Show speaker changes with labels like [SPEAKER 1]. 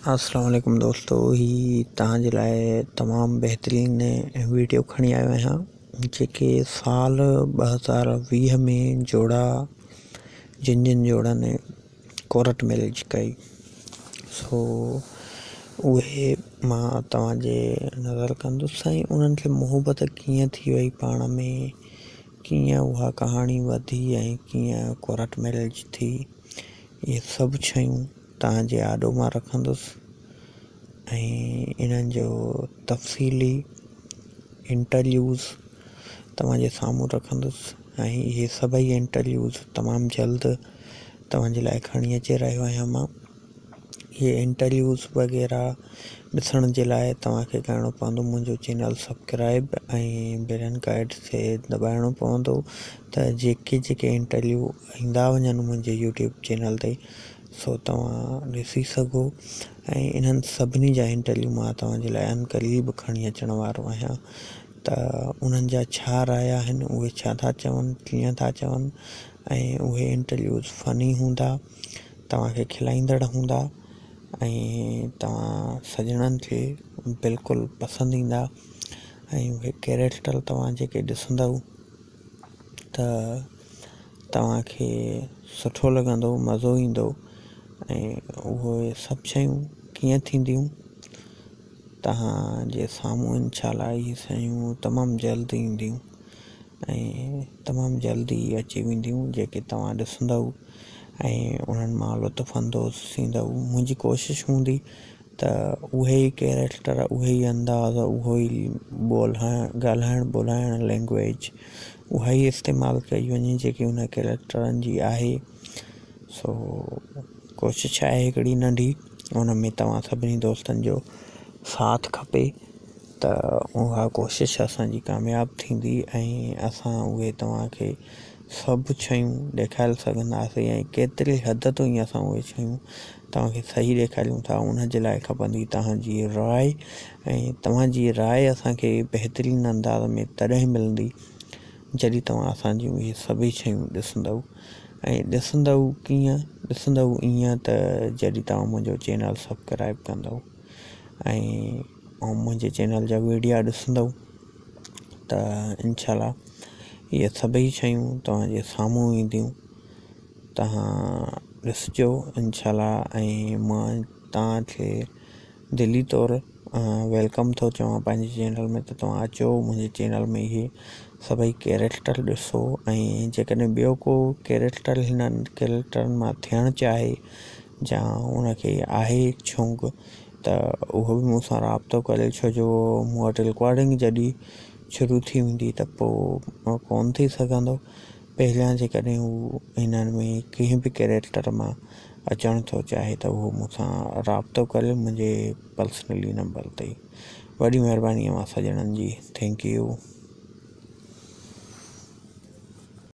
[SPEAKER 1] السلام عليڪم دوستو هي توهان جي لاء تمام بهترين ويڊيو کڻي آيو آهيان جيڪي سال 2020 ۾ جوڙا جن جن جوڙن ڪورٽ ميرج ڪئي سو اهي مان توهان جي نظر ڪندس ۽ انهن کي محبت ڪيئن ٿي وئي پاڻ ۾ ڪيئن اها ڪهاڻي وڌي ۽ ڪيئن ڪورٽ ميرج ٿي اهي سڀ شيون توهان جي آڏو مان رکندس ۽ انهن جو تفصيلي انٽرويوز توهان جي سامهون رکندس ۽ اهي سڀئي انٽرويوز تمام جلد توهان جي لاء کڻي اچي رهيو آهيان مان. اهي انٽرويوز وغيره ڏسڻ جي لاء توهان کي ڪرڻو پوندو منهنجو چينل سبسڪرائب ۽ بيل آئيڪن کي دٻائڻو پوندو ته جيڪي جيڪي انٽرويو ايندا وڃن منهنجي يوٽيوب چينل تي سو توهان ڏسي سگهو ۽ انهن سڀني جا انٽرويو مان توهان جي لاء عنقريب کڻي اچڻ وارو آهيان ته انهن جا ڇا رايا آهن اهي ڇا ٿا چون ڪيئن ٿا چون ۽ اهي انٽرويوز فني هوندا. توهان کي کلائيندڙ هوندا ۽ توهان سڄڻن کي بلڪل پسند ايندا ۽ اهي ڪيريڪٽر توهان جيڪي ڏسندؤ ته توهان کي سٺو لڳندو مزو ايندو ۽ اهي سڀ شيون ڪيئن ٿينديون توهان جي سامهون انشاء الله اهي شيون تمام جلد اينديون ۽ تمام جلد ئي اچي وينديون جيڪي توهان ڏسندؤ ۽ انهن مان لطف اندوز ٿيندؤ. منهنجي ڪوشش هوندي ته اهي ئي ڪيريڪٽر اهي ئي انداز اهو ئي ٻولهائڻ ڳالهائڻ ٻولهائڻ لينگويج اها ئي استعمال ڪئي وڃي جيڪي ان ڪيريڪٽرن جي آهي سو ڪوشش آهي هڪڙي ننڍي ان ۾ توهان سڀني دوستن جو ساٿ کپي. ته اها ڪوشش اسان جي ڪامياب ٿيندي ۽ اسان اهي توهان کي سڀ شيون ڏيکاري سگهنداسين ۽ ڪيتري حد تائين اسان اهي شيون توهان کي صحيح ڏيکاريون ٿا ان جي لاء کپندي توهان جي راء ۽ توهان جي راء اسان کي بهترين انداز ۾ تڏهن ملندي جڏهن توهان اسان جون اهي سڀئي شيون ڏسندؤ ۽ ڏسندؤ ڪيئن ڏسندؤ ائين ته جڏهن توهان منهنجو چينل سبسڪرائب ڪندؤ ۽ ۽ منهنجي چينل جا ويڊيا ڏسندؤ ته انشاء الله اهي سڀئي شيون توهان جي سامهون اينديون توهان ڏسجو انشاء الله ۽ مان توهان کي دلي طور welcome ٿو چوان پنهنجي چينل ۾ ته توهان اچو منهنجي چينل ۾ اهي سڀئي ڪيريڪٽر ڏسو ۽ جيڪڏهن ٻيو ڪو ڪيريڪٽر هنن ڪيريڪٽرن مان ٿيڻ چاهي يا ان کي آهي شوق ته اهو به مون سان رابطو ڪري ڇو جو مون وٽ رڪارڊنگ جڏهن شروع ٿي ويندي ته پوء ڪونه ٿي سگهندو پهريان جيڪڏهن هو هنن ۾ ڪنهن به ڪيريڪٽر مان اچڻ ٿو چاهي ته اهو مون سان رابطو ڪري منهنجي پرسنلي نمبر تي وڏي مهرباني اوهان سڄڻن جي thank you.